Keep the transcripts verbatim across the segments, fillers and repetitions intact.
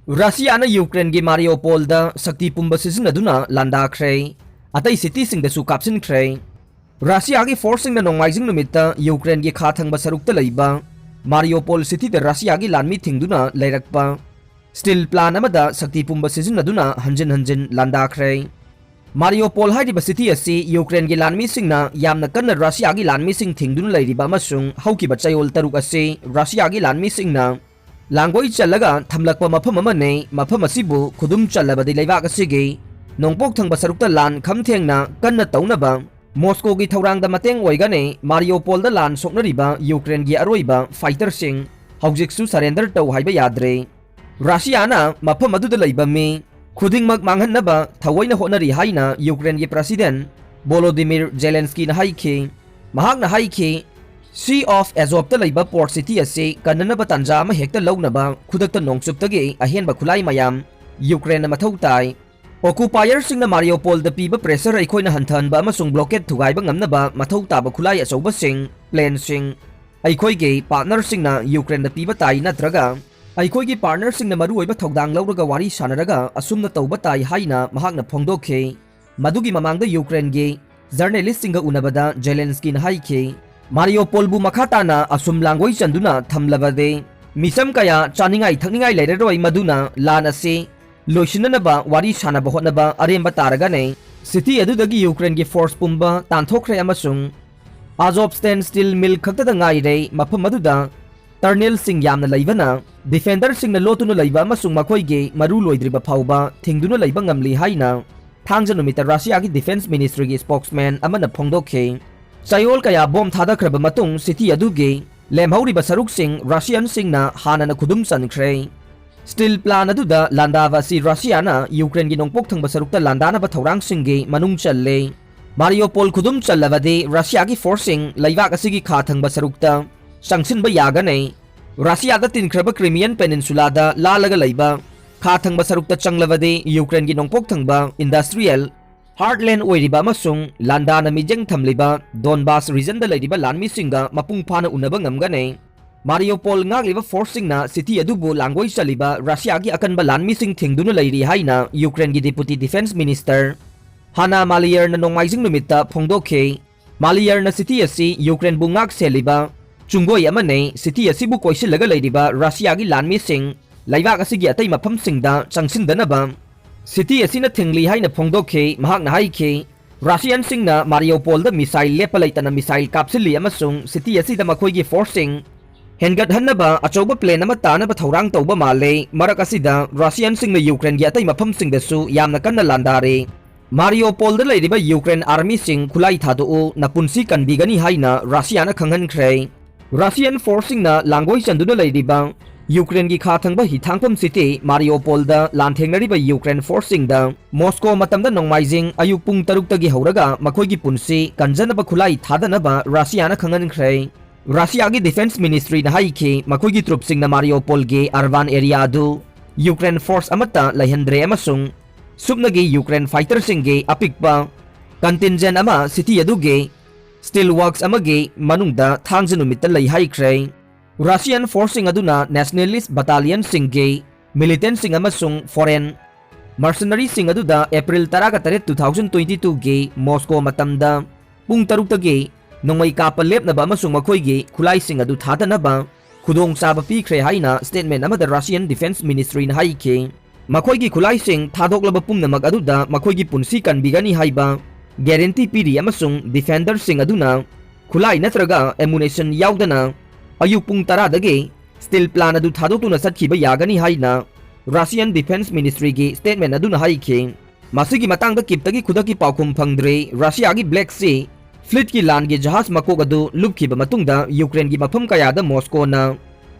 ꯔꯁꯤꯌꯥꯅ ꯌꯨꯀ꯭ꯔꯦꯟꯒꯤ ꯃꯥꯔꯤꯌꯣꯄꯣꯜꯗ ꯁꯛꯇꯤ ꯄꯨꯝꯕ ꯁꯤꯖꯤꯟꯅꯗꯨꯅ ꯂꯥꯟꯗꯥꯈ꯭ꯔꯦ꯫ ꯑꯇꯩ ꯁꯤꯇꯤꯁꯤꯡꯗꯁꯨ ꯀꯥꯞꯁꯤꯟꯈ꯭ꯔꯦ꯫ ꯔꯁꯤꯌꯥꯒꯤ ꯐꯣꯔꯁꯁꯤꯡꯅ ꯅꯣꯡꯃꯥꯏꯖꯤꯡ ꯅꯨꯃꯤꯠꯇ ꯌꯨꯀ꯭ꯔꯦꯟꯒꯤ ꯈꯥ ꯊꯪꯕ ꯁꯔꯨꯛꯇ ꯂꯩꯕ ꯃꯥꯔꯤꯌꯣꯄꯣꯜ ꯁꯤꯇꯤꯗ ꯔꯁꯤꯌꯥꯒꯤ ꯂꯥꯟꯃꯤ ꯊꯤꯡꯗꯨꯅ ꯂꯩꯔꯛꯄ ꯁ꯭ꯇꯤꯜ ꯄ꯭ꯂꯥꯟ ꯑꯃꯗ ꯁꯛꯇꯤ ꯄꯨꯝꯕ ꯁꯤꯖꯤꯟꯅꯗꯨꯅ ꯍꯟꯖꯤꯟ ꯍꯟꯖꯤꯟ ꯂꯥꯟꯗꯥꯈ꯭ꯔꯦ꯫ ꯃꯥꯔꯤꯌꯣꯄꯣꯜ ꯍꯥꯏꯔꯤꯕ ꯁꯤꯇꯤ ꯑꯁꯤ ꯌꯨꯀ꯭ꯔꯦꯟꯒꯤ ꯂꯥꯟꯃꯤꯁꯤꯡꯅ ꯌꯥꯝꯅ ꯀꯟꯅ ꯔꯁꯤꯌꯥꯒꯤ ꯂꯥꯟꯃꯤꯁꯤꯡ ꯊꯤꯡꯗꯨꯅ ꯂꯩꯔꯤꯕ ꯑꯃꯁꯨꯡ ꯍꯧꯈꯤꯕ ꯆꯌꯣꯜ ꯇꯔꯨꯛ ꯑꯁꯤ ꯔꯁꯤꯌꯥꯒꯤ ꯂꯥꯟꯃꯤꯁꯤꯡꯅ ꯂꯥꯡꯒꯣꯏ ꯆꯜꯂꯒ ꯊꯝꯂꯛꯄ ꯃꯐꯝ ꯑꯃꯅꯤ꯫ ꯃꯐꯝ ꯑꯁꯤꯕꯨ ꯈꯨꯗꯨꯝ ꯆꯜꯂꯕꯗꯤ ꯂꯩꯕꯥꯛ ꯑꯁꯤꯒꯤ ꯅꯣꯡꯄꯣꯛ ꯊꯪꯕ ꯁꯔꯨꯛꯇ ꯂꯥꯟ ꯈꯝ ꯊꯦꯡꯅ ꯀꯟꯅ ꯇꯧꯅꯕ ꯃꯣꯁꯀꯣꯒꯤ ꯊꯧꯔꯥꯡꯗ ꯃꯇꯦꯡ ꯑꯣꯏꯒꯅꯤ꯫ ꯃꯥꯔꯤꯌꯣꯄꯣꯜꯗ ꯂꯥꯟ ꯁꯣꯛꯅꯔꯤꯕ ꯌꯨꯀ꯭ꯔꯦꯟꯒꯤ ꯑꯔꯣꯏꯕ ꯐꯥꯏꯇꯔꯁꯤꯡ ꯍꯧꯖꯤꯛꯁꯨ ꯁꯔꯦꯟꯗꯔ ꯇꯧ ꯍꯥꯏꯕ ꯌꯥꯗ꯭ꯔꯦ꯫ ꯔꯁꯤꯌꯥꯅ ꯃꯐꯝ ꯑꯗꯨꯗ ꯂꯩꯕ ꯃꯤ ꯈꯨꯗꯤꯡꯃꯛ ꯃꯥꯡꯍꯟꯅꯕ ꯊꯑꯣꯏꯅ ꯍꯣꯠꯅꯔꯤ ꯍꯥꯏꯅ ꯌꯨꯀ꯭ꯔꯦꯟꯒꯤ ꯄ꯭ꯔꯁꯤꯗꯦꯟ ꯕꯣꯂꯣꯗꯤꯃꯤꯔ ꯖꯦꯂꯦꯟꯁꯀꯤꯅ ꯍꯥꯏꯈꯤ꯫ ꯃꯍꯥꯛꯅ ꯍꯥꯏꯈꯤ, ꯁꯤ ꯑꯣꯐ ꯑꯦꯖꯣꯞꯇ ꯂꯩꯕ ꯄꯣꯔꯠ ꯁꯤꯇꯤ ꯑꯁꯤ ꯀꯟꯅꯅꯕ ꯇꯥꯟꯖꯥ ꯑꯃ ꯍꯦꯛꯇ ꯂꯧꯅꯕ ꯈꯨꯗꯛꯇ ꯅꯣꯡꯆꯨꯞꯇꯒꯤ ꯑꯍꯦꯟꯕ ꯈꯨꯠꯂꯥꯏ ꯃꯌꯥꯝ ꯌꯨꯀ꯭ꯔꯦꯟꯅ ꯃꯊꯧ ꯇꯥꯏ꯫ ꯑꯣꯀꯨꯄꯥꯌꯔꯁꯤꯡꯅ ꯃꯥꯔꯤꯌꯣꯄꯣꯜꯗ ꯄꯤꯕ ꯄ꯭ꯔꯦꯁꯔ ꯑꯩꯈꯣꯏꯅ ꯍꯟꯊꯍꯟꯕ ꯑꯃꯁꯨꯡ ꯕ꯭ꯂꯣꯀꯦꯠ ꯊꯨꯒꯥꯏꯕ ꯉꯝꯅꯕ ꯃꯊꯧ ꯇꯥꯕ ꯈꯨꯠꯂꯥꯏ ꯑꯆꯧꯕꯁꯤꯡ, ꯄ꯭ꯂꯦꯟꯁꯤꯡ, ꯑꯩꯈꯣꯏꯒꯤ ꯄꯥꯔꯠꯅꯔꯁꯤꯡꯅ ꯌꯨꯀ꯭ꯔꯦꯟꯗ ꯄꯤꯕ ꯇꯥꯏ, ꯅꯠꯇ꯭ꯔꯒ ꯑꯩꯈꯣꯏꯒꯤ ꯄꯥꯔꯠꯅꯔꯁꯤꯡꯅ ꯃꯔꯨꯑꯣꯏꯕ ꯊꯧꯗꯥꯡ ꯂꯧꯔꯒ ꯋꯥꯔꯤ ꯁꯥꯅꯔꯒ ꯑꯁꯨꯝꯅ ꯇꯧꯕ ꯇꯥꯏ ꯍꯥꯏꯅ ꯃꯍꯥꯛꯅ ꯐꯣꯡꯗꯣꯛꯈꯤ꯫ ꯃꯗꯨꯒꯤ ꯃꯃꯥꯡꯗ ꯌꯨꯀ꯭ꯔꯦꯟꯒꯤ ꯖꯔꯅꯦꯂꯤꯁꯁꯤꯡꯒ ꯎꯅꯕꯗ ꯖꯦꯂꯦꯟꯁꯀꯤꯅ ꯍꯥꯏꯈꯤ, ꯃꯥꯔꯤꯌꯣꯄꯣꯜꯕꯨ ꯃꯈꯥ ꯇꯥꯅ ꯑꯁꯨꯝ ꯂꯥꯡꯒꯣꯏ ꯆꯟꯗꯨꯅ ꯊꯝꯂꯕꯗꯤ ꯃꯤꯆꯝ ꯀꯌꯥ ꯆꯥꯅꯤꯡꯉꯥꯏ ꯊꯛꯅꯤꯡꯉꯥꯏ ꯂꯩꯔꯔꯣꯏ, ꯃꯗꯨꯅ ꯂꯥꯟ ꯑꯁꯤ ꯂꯣꯏꯁꯤꯟꯅꯅꯕ ꯋꯥꯔꯤ ꯁꯥꯅꯕ ꯍꯣꯠꯅꯕ ꯑꯔꯦꯝꯕ ꯇꯥꯔꯒꯅꯤ꯫ ꯁꯤꯇꯤ ꯑꯗꯨꯗꯒꯤ ꯌꯨꯀ꯭ꯔꯦꯟꯒꯤ ꯐꯣꯔꯁ ꯄꯨꯝꯕ ꯇꯥꯟꯊꯣꯛꯈ꯭ꯔꯦ ꯑꯃꯁꯨꯡ ꯑꯖꯣꯞꯁꯇꯦꯟ ꯁ꯭ꯇꯤꯜ ꯃꯤꯜ ꯈꯛꯇꯗ ꯉꯥꯏꯔꯦ꯫ ꯃꯐꯝ ꯑꯗꯨꯗ ꯇꯔꯅꯦꯜꯁꯤꯡ ꯌꯥꯝꯅ ꯂꯩꯕꯅ ꯗꯤꯐꯦꯟꯗꯔꯁꯤꯡꯅ ꯂꯣꯠꯇꯨꯅ ꯂꯩꯕ ꯑꯃꯁꯨꯡ ꯃꯈꯣꯏꯒꯤ ꯃꯔꯨ ꯂꯣꯏꯗ꯭ꯔꯤꯕ ꯐꯥꯎꯕ ꯊꯤꯡꯗꯨꯅ ꯂꯩꯕ ꯉꯝꯂꯤ ꯍꯥꯏꯅ ꯊꯥꯡꯖ ꯅꯨꯃꯤꯠꯇ ꯔꯁꯤꯌꯥꯒꯤ ꯗꯤꯐꯦꯟꯁ ꯃꯤꯅꯤꯁꯇ꯭ꯔꯤꯒꯤ ꯁ꯭ꯄꯣꯛꯁꯃꯦꯟ ꯑꯃꯅ ꯐꯣꯡꯗꯣꯛꯈꯤ꯫ ꯆꯌꯣꯜ ꯀꯌꯥ ꯕꯣꯝ ꯊꯥꯗꯈ꯭ꯔꯕ ꯃꯇꯨꯡ ꯁꯤꯇꯤ ꯑꯗꯨꯒꯤ ꯂꯦꯝꯍꯧꯔꯤꯕ ꯁꯔꯨꯛꯁꯤꯡ ꯔꯁꯤꯌꯟꯁꯤꯡꯅ ꯍꯥꯟꯅꯅ ꯈꯨꯗꯨꯝ ꯆꯟꯈ꯭ꯔꯦ꯫ ꯁ꯭ꯇꯤꯜ ꯄ꯭ꯂꯥꯟ ꯑꯗꯨꯗ ꯂꯥꯟꯗꯥꯕ ꯑꯁꯤ ꯔꯁꯤꯌꯥꯅ ꯌꯨꯀ꯭ꯔꯦꯟꯒꯤ ꯅꯣꯡꯄꯣꯛ ꯊꯪꯕ ꯁꯔꯨꯛꯇ ꯂꯥꯟꯗꯥꯅꯕ ꯊꯧꯔꯥꯡꯁꯤꯡꯒꯤ ꯃꯅꯨꯡ ꯆꯜꯂꯦ꯫ ꯃꯥꯔꯤꯌꯣꯄꯣꯜ ꯈꯨꯗꯨꯝ ꯆꯜꯂꯕꯗꯤ ꯔꯁꯤꯌꯥꯒꯤ ꯐꯣꯔꯁꯁꯤꯡ ꯂꯩꯕꯥꯛ ꯑꯁꯤꯒꯤ ꯈꯥ ꯊꯪꯕ ꯁꯔꯨꯛꯇ ꯆꯪꯁꯤꯟꯕ ꯌꯥꯒꯅꯤ꯫ ꯔꯁꯤꯌꯥꯗ ꯇꯤꯟꯈ꯭ꯔꯕ ꯀ꯭ꯔꯤꯃꯤꯌꯟ ꯄꯦꯅꯤꯟꯁꯨꯂꯥꯗ ꯂꯥꯜꯂꯒ ꯂꯩꯕ ꯈꯥ ꯊꯪꯕ ꯁꯔꯨꯛꯇ ꯆꯪꯂꯕꯗꯤ ꯌꯨꯀ꯭ꯔꯦꯟꯒꯤ ꯅꯣꯡꯄꯣꯛ ꯊꯪꯕ ꯏꯟꯗꯁꯇ꯭ꯔꯤꯌꯦꯜ ꯍꯥꯔꯠꯂꯦꯟ ꯑꯣꯏꯔꯤꯕ ꯑꯃꯁꯨꯡ ꯂꯥꯟꯗꯥꯅ ꯃꯤꯠꯌꯦꯡ ꯊꯝꯂꯤꯕ ꯗꯣꯟꯕꯥꯁ ꯔꯤꯖꯟꯗ ꯂꯩꯔꯤꯕ ꯂꯥꯟꯃꯤꯁꯤꯡꯒ ꯃꯄꯨꯡ ꯐꯥꯅ ꯎꯅꯕ ꯉꯝꯒꯅꯤ꯫ ꯃꯥꯔꯤꯌꯣꯄꯣꯜ ꯉꯥꯛꯂꯤꯕ ꯐꯣꯔꯁꯁꯤꯡꯅ ꯁꯤꯇꯤ ꯑꯗꯨꯕꯨ ꯂꯥꯡꯒꯣꯏ ꯆꯜꯂꯤꯕ ꯔꯁꯤꯌꯥꯒꯤ ꯑꯀꯟꯕ ꯂꯥꯟꯃꯤꯁꯤꯡ ꯊꯤꯡꯗꯨꯅ ꯂꯩꯔꯤ ꯍꯥꯏꯅ ꯌꯨꯀ꯭ꯔꯦꯟꯒꯤ ꯗꯤꯄꯨꯇꯤ ꯗꯤꯐꯦꯟꯁ ꯃꯤꯅꯤꯁꯇꯔ ꯍꯥꯅꯥ ꯃꯥꯂꯤꯌꯔꯅ ꯅꯣꯡꯃꯥꯏꯖꯤꯡ ꯅꯨꯃꯤꯠꯇ ꯐꯣꯡꯗꯣꯛꯈꯤ꯫ ꯃꯥꯂꯤꯌꯔꯅ ꯁꯤꯇꯤ ꯑꯁꯤ ꯌꯨꯀ꯭ꯔꯦꯟꯕꯨ ꯉꯥꯛ ꯁꯦꯜꯂꯤꯕ ꯆꯨꯡꯒꯣꯏ ꯑꯃꯅꯤ, ꯁꯤꯇꯤ ꯑꯁꯤꯕꯨ ꯀꯣꯏꯁꯤꯜꯂꯒ ꯂꯩꯔꯤꯕ ꯔꯁꯤꯌꯥꯒꯤ ꯂꯥꯟꯃꯤꯁꯤꯡ ꯂꯩꯕꯥꯛ ꯑꯁꯤꯒꯤ ꯑꯇꯩ ꯃꯐꯝꯁꯤꯡꯗ ꯆꯪꯁꯤꯟꯗꯅꯕ ꯁꯤꯇꯤ ꯑꯁꯤꯅ ꯊꯤꯡꯂꯤ ꯍꯥꯏꯅ ꯐꯣꯡꯗꯣꯛꯈꯤ꯫ ꯃꯍꯥꯛꯅ ꯍꯥꯏꯈꯤ, ꯔꯁꯤꯌꯟꯁꯤꯡꯅ ꯃꯥꯔꯤꯌꯣꯄꯣꯜꯗ ꯃꯤꯁꯥꯏꯜ ꯂꯦꯞꯄ ꯂꯩꯇꯅ ꯃꯤꯁꯥꯏꯜ ꯀꯥꯞꯁꯤꯜꯂꯤ ꯑꯃꯁꯨꯡ ꯁꯤꯇꯤ ꯑꯁꯤꯗ ꯃꯈꯣꯏꯒꯤ ꯐꯣꯔꯁꯁꯤꯡ ꯍꯦꯟꯒꯠꯍꯟꯅꯕ ꯑꯆꯧꯕ ꯄ꯭ꯂꯦꯟ ꯑꯃ ꯇꯥꯅꯕ ꯊꯧꯔꯥꯡ ꯇꯧꯕ ꯃꯥꯜꯂꯦ꯫ ꯃꯔꯛ ꯑꯁꯤꯗ ꯔꯁꯤꯌꯟꯁꯤꯡꯅ ꯌꯨꯀ꯭ꯔꯦꯟꯒꯤ ꯑꯇꯩ ꯃꯐꯝꯁꯤꯡꯗꯁꯨ ꯌꯥꯝꯅ ꯀꯟꯅ ꯂꯥꯟꯗꯥꯔꯦ꯫ ꯃꯥꯔꯤꯌꯣꯄꯣꯜꯗ ꯂꯩꯔꯤꯕ ꯌꯨꯀ꯭ꯔꯦꯟ ꯑꯥꯔꯃꯤꯁꯤꯡ ꯈꯨꯠꯂꯥꯏ ꯊꯥꯗꯣꯛꯎ, ꯅꯄꯨꯟꯁꯤ ꯀꯟꯕꯤꯒꯅꯤ ꯍꯥꯏꯅ ꯔꯁꯤꯌꯥꯅ ꯈꯪꯍꯟꯈ꯭ꯔꯦ꯫ ꯔꯁꯤꯌꯟ ꯐꯣꯔꯁꯁꯤꯡꯅ ꯂꯥꯡꯒꯣꯏ ꯆꯟꯗꯨꯅ ꯂꯩꯔꯤꯕ ꯌꯨꯀ꯭ꯔꯦꯟꯒꯤ ꯈꯥ ꯊꯪꯕ ꯍꯤꯊꯥꯡꯐꯝ ꯁꯤꯇꯤ ꯃꯥꯔꯤꯌꯣꯄꯣꯜꯗ ꯂꯥꯟꯊꯦꯡꯅꯔꯤꯕ ꯌꯨꯀ꯭ꯔꯦꯟ ꯐꯣꯔꯁꯁꯤꯡꯗ ꯃꯣꯁꯀꯣ ꯃꯇꯝꯗ ꯅꯣꯡꯃꯥꯏꯖꯤꯡ ꯑꯌꯨꯛ ꯄꯨꯡ ꯇꯔꯨꯛꯇꯒꯤ ꯍꯧꯔꯒ ꯃꯈꯣꯏꯒꯤ ꯄꯨꯟꯁꯤ ꯀꯟꯖꯅꯕ ꯈꯨꯠꯂꯥꯏ ꯊꯥꯗꯅꯕ ꯔꯁꯤꯌꯥꯅ ꯈꯪꯍꯟꯈ꯭ꯔꯦ꯫ ꯔꯁꯤꯌꯥꯒꯤ ꯗꯤꯐꯦꯟꯁ ꯃꯤꯅꯤꯁꯇ꯭ꯔꯤꯅ ꯍꯥꯏꯈꯤ, ꯃꯈꯣꯏꯒꯤ ꯇ꯭ꯔꯨꯞꯁꯤꯡꯅ ꯃꯥꯔꯤꯌꯣꯄꯣꯜꯒꯤ ꯑꯔꯕꯥꯟ ꯑꯦꯔꯤꯌꯥ ꯑꯗꯨ ꯌꯨꯀ꯭ꯔꯦꯟ ꯐꯣꯔꯁ ꯑꯃꯠꯇ ꯂꯩꯍꯟꯗ꯭ꯔꯦ ꯑꯃꯁꯨꯡ ꯁꯨꯞꯅꯒꯤ ꯌꯨꯀ꯭ꯔꯦꯟ ꯐꯥꯏꯇꯔꯁꯤꯡꯒꯤ ꯑꯄꯤꯛꯄ ꯀꯟꯇꯤꯟꯖꯦꯟ ꯑꯃ ꯁꯤꯇꯤ ꯑꯗꯨꯒꯤ ꯁ꯭ꯇꯤꯜ ꯋꯥꯔꯛꯁ ꯑꯃꯒꯤ ꯃꯅꯨꯡꯗ ꯊꯥꯡꯖ ꯅꯨꯃꯤꯠꯇ ꯂꯩ ꯍꯥꯏꯈ꯭ꯔꯦ꯫ ꯔꯁꯤꯌꯟ ꯐꯣꯔꯁꯁꯤꯡ ꯑꯗꯨꯅ ꯅꯦꯁꯅꯦꯂꯤꯁ ꯕꯇꯥꯂꯤꯌꯟꯁꯤꯡꯒꯤ ꯃꯤꯂꯤꯇꯦꯟꯠꯁꯤꯡ ꯑꯃꯁꯨꯡ ꯐꯣꯔꯦꯟ ꯃꯔꯁꯅꯔꯤꯁꯤꯡ ꯑꯗꯨꯗ ꯑꯦꯄ꯭ꯔꯤꯜ ꯇꯔꯥꯒ ꯇꯔꯦꯠ, two thousand twenty twoꯒꯤ ꯃꯣꯁꯀꯣ ꯃꯇꯝꯗ ꯄꯨꯡ ꯇꯔꯨꯛꯇꯒꯤ ꯅꯣꯡꯃꯩ ꯀꯥꯞꯄ ꯂꯦꯞꯅꯕ ꯑꯃꯁꯨꯡ ꯃꯈꯣꯏꯒꯤ ꯈꯨꯠꯂꯥꯏꯁꯤꯡ ꯑꯗꯨ ꯊꯥꯗꯅꯕ ꯈꯨꯗꯣꯡꯆꯥꯕ ꯄꯤꯈ꯭ꯔꯦ ꯍꯥꯏꯅ ꯁ꯭ꯇꯦꯠꯃꯦꯟ ꯑꯃꯗ ꯔꯁꯤꯌꯟ ꯗꯤꯐꯦꯟꯁ ꯃꯤꯅꯤꯁꯇ꯭ꯔꯤꯅ ꯍꯥꯏꯈꯤ꯫ ꯃꯈꯣꯏꯒꯤ ꯈꯨꯠꯂꯥꯏꯁꯤꯡ ꯊꯥꯗꯣꯛꯂꯕ ꯄꯨꯝꯅꯃꯛ ꯑꯗꯨꯗ ꯃꯈꯣꯏꯒꯤ ꯄꯨꯟꯁꯤ ꯀꯟꯕꯤꯒꯅꯤ ꯍꯥꯏꯕ ꯒꯦꯔꯦꯟꯇꯤ ꯄꯤꯔꯤ ꯑꯃꯁꯨꯡ ꯗꯤꯐꯦꯟꯗꯔꯁꯤꯡ ꯑꯗꯨꯅ ꯈꯨꯠꯂꯥꯏ ꯅꯠꯇ꯭ꯔꯒ ꯑꯦꯃꯨꯅꯦꯁꯟ ꯌꯥꯎꯗꯅ ꯑꯌꯨꯛ ꯄꯨꯡ ꯇꯔꯥꯗꯒꯤ ꯁ꯭ꯇꯤꯜ ꯄ꯭ꯂꯥꯟ ꯑꯗꯨ ꯊꯥꯗꯣꯛꯇꯨꯅ ꯆꯠꯈꯤꯕ ꯌꯥꯒꯅꯤ ꯍꯥꯏꯅ ꯔꯁꯤꯌꯟ ꯗꯤꯐꯦꯟꯁ ꯃꯤꯅꯤꯁꯇ꯭ꯔꯤꯒꯤ ꯁ꯭ꯇꯦꯠꯃꯦꯟ ꯑꯗꯨꯅ ꯍꯥꯏꯈꯤ꯫ ꯃꯁꯤꯒꯤ ꯃꯇꯥꯡꯗ ꯀꯤꯞꯇꯒꯤ ꯈꯨꯗꯛꯀꯤ ꯄꯥꯎꯈꯨꯝ ꯐꯪꯗ꯭ꯔꯤ꯫ ꯔꯁꯤꯌꯥꯒꯤ ꯕ꯭ꯂꯦꯛ ꯁꯤ ꯐ꯭ꯂꯤꯠꯀꯤ ꯂꯥꯟꯒꯤ ꯖꯍꯥꯖ ꯃꯀꯣꯛ ꯑꯗꯨ ꯂꯨꯞꯈꯤꯕ ꯃꯇꯨꯡꯗ ꯌꯨꯀ꯭ꯔꯦꯟꯒꯤ ꯃꯐꯝ ꯀꯌꯥꯗ ꯃꯣꯁꯀꯣꯅ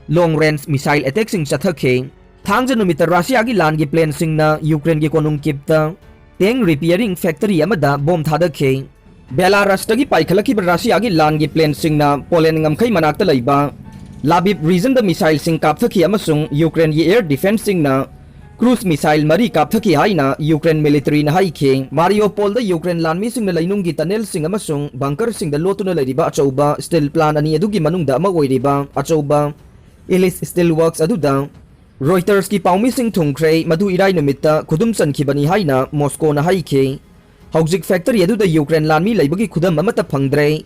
ꯂꯣꯡ ꯔꯦꯟꯖ ꯃꯤꯁꯥꯏꯜ ꯑꯦꯇꯦꯛꯁꯤꯡ ꯆꯠꯊꯈꯤ꯫ ꯊꯥꯡꯖ ꯅꯨꯃꯤꯠꯇ ꯔꯁꯤꯌꯥꯒꯤ ꯂꯥꯟꯒꯤ ꯄ꯭ꯂꯦꯟꯁꯤꯡꯅ ꯌꯨꯀ꯭ꯔꯦꯟꯒꯤ ꯀꯣꯅꯨꯡ ꯀꯤꯞꯇ ꯇꯦꯡ ꯔꯤꯄꯤꯌꯔꯤꯡ ꯐꯦꯛꯇꯔꯤ ꯑꯃꯗ ꯕꯣꯝ ꯊꯥꯗꯈꯤ꯫ ꯕꯦꯂꯥꯔꯁꯇꯒꯤ ꯄꯥꯏꯈꯠꯂꯛꯈꯤꯕ ꯔꯁꯤꯌꯥꯒꯤ ꯂꯥꯟꯒꯤ ꯄ꯭ꯂꯦꯟꯁꯤꯡꯅ ꯄꯣꯂꯦꯟ ꯉꯝꯈꯩ ꯃꯅꯥꯛꯇ ꯂꯩꯕ ꯂꯥꯕꯤꯞ ꯔꯤꯖꯟꯗ ꯃꯤꯁꯥꯏꯜꯁꯤꯡ ꯀꯥꯞꯊꯈꯤ ꯑꯃꯁꯨꯡ ꯌꯨꯀ꯭ꯔꯦꯟꯒꯤ ꯑꯦꯌꯔ ꯗꯤꯐꯦꯟꯁꯁꯤꯡꯅ Cruise missile ꯃꯔꯤ ꯀꯥꯞꯊꯈꯤ ꯍꯥꯏꯅ ꯌꯨꯀ꯭ꯔꯦꯟ ꯃꯤꯂꯤꯇꯔꯤꯅ ꯍꯥꯏꯈꯤ꯫ ꯃꯥꯔꯤꯌꯣꯄꯣꯜꯗ ꯌꯨꯀ꯭ꯔꯦꯟ ꯂꯥꯟꯃꯤꯁꯤꯡꯅ ꯂꯩꯅꯨꯡꯒꯤ tunnelꯁꯤꯡ ꯑꯃꯁꯨꯡ bunkerꯁꯤꯡꯗ ꯂꯣꯠꯇꯨꯅ ꯂꯩꯔꯤꯕ ꯑꯆꯧꯕ steel plant ꯑꯅꯤ ꯑꯗꯨꯒꯤ ꯃꯅꯨꯡꯗ ꯑꯃ ꯑꯣꯏꯔꯤꯕ ꯑꯆꯧꯕ Elist Steel Works ꯑꯗꯨꯗ Reutersꯀꯤ ꯄꯥꯎꯃꯤꯁꯤꯡ ꯊꯨꯡꯈ꯭ꯔꯦ, ꯃꯗꯨ ꯏꯔꯥꯏ ꯅꯨꯃꯤꯠꯇ ꯈꯨꯗꯨꯝ ꯆꯟꯈꯤꯕꯅꯤ ꯍꯥꯏꯅ ꯃꯣꯁꯀꯣꯅ ꯍꯥꯏꯈꯤ꯫ ꯍꯧꯖꯤꯛ factory ꯑꯗꯨꯗ ꯌꯨꯀ꯭ꯔꯦꯟ ꯂꯥꯟꯃꯤ ꯂꯩꯕꯒꯤ ꯈꯨꯗꯝ ꯑꯃꯠꯇ ꯐꯪꯗ꯭ꯔꯦ꯫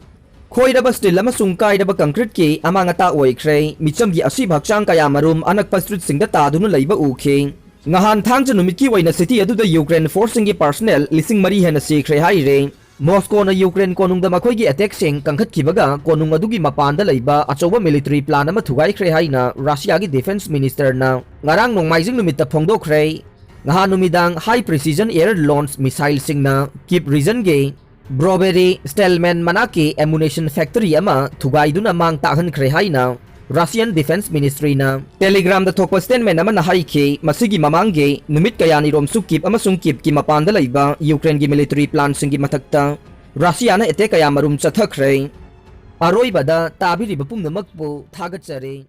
ꯈꯣꯏꯔꯕ steel ꯑꯃꯁꯨꯡ ꯀꯥꯏꯔꯕ concreteꯀꯤ ꯑꯃꯥꯡ ꯑꯇꯥ ꯑꯣꯏꯈ꯭ꯔꯦ꯫ ꯃꯤꯆꯝꯒꯤ ꯑꯁꯤꯕ ꯍꯛꯆꯥꯡ ꯀꯌꯥ ꯃꯔꯨꯝ ꯑꯅꯛꯄ streetꯁꯤꯡꯗ ꯇꯥꯗꯨꯅ ꯂꯩꯕ ꯎꯈꯤ꯫ ꯉꯍꯥꯟ ꯊꯥꯡꯖ ꯅꯨꯃꯤꯠꯀꯤ ꯑꯣꯏꯅ city ꯑꯗꯨꯗ ꯌꯨꯀ꯭ꯔꯦꯟ forceꯁꯤꯡꯒꯤ personnel ꯂꯤꯁꯤꯡ ꯃꯔꯤ ꯍꯦꯟꯅ ꯁꯤꯈ꯭ꯔꯦ ꯍꯥꯏꯔꯦ꯫ ꯃꯣꯁꯀꯣꯅ ꯌꯨꯀ꯭ꯔꯦꯟ ꯀꯣꯅꯨꯡꯗ ꯃꯈꯣꯏꯒꯤ attackꯁꯤꯡ ꯀꯟꯈꯠꯈꯤꯕꯒ ꯀꯣꯅꯨꯡ ꯑꯗꯨꯒꯤ ꯃꯄꯥꯟꯗ ꯂꯩꯕ ꯑꯆꯧꯕ military plant ꯑꯃ ꯊꯨꯒꯥꯏꯈ꯭ꯔꯦ ꯍꯥꯏꯅ ꯔꯁꯤꯌꯥꯒꯤ defence ministerꯅ ꯉꯔꯥꯡ ꯅꯣꯡꯃꯥꯏꯖꯤꯡ ꯅꯨꯃꯤꯠꯇ ꯐꯣꯡꯗꯣꯛꯈ꯭ꯔꯦ꯫ ꯉꯍꯥꯟ ꯅꯨꯃꯤꯗꯥꯡ high precision air launched missileꯁꯤꯡꯅ Kyiv regionꯒꯤ Brovary Stelman ꯃꯅꯥꯛꯀꯤ ammunition factory ꯑꯃ ꯊꯨꯒꯥꯏꯗꯨꯅ ꯃꯥꯡ ꯇꯥꯛꯍꯟꯈ꯭ꯔꯦ ꯍꯥꯏꯅ Russian Defense Ministryꯅ Telegramꯗ ꯊꯣꯛꯄ statement ꯑꯃꯅ ꯍꯥꯏꯈꯤ꯫ ꯃꯁꯤꯒꯤ ꯃꯃꯥꯡꯒꯤ ꯅꯨꯃꯤꯠ ꯀꯌꯥꯅꯤꯔꯣꯝꯁꯨ Kyiv ꯑꯃꯁꯨꯡ Kyivꯀꯤ ꯃꯄꯥꯟꯗ ꯂꯩꯕ ꯌꯨꯀ꯭ꯔꯦꯟꯒꯤ military plantꯁꯤꯡꯒꯤ ꯃꯊꯛꯇ ꯔꯁꯤꯌꯥꯅ attack ꯀꯌꯥ ꯃꯔꯨꯝ ꯆꯠꯊꯈ꯭ꯔꯦ꯫ ꯑꯔꯣꯏꯕꯗ ꯇꯥꯕꯤꯔꯤꯕ ꯄꯨꯝꯅꯃꯛꯄꯨ ꯊꯥꯒꯠꯆꯔꯤ꯫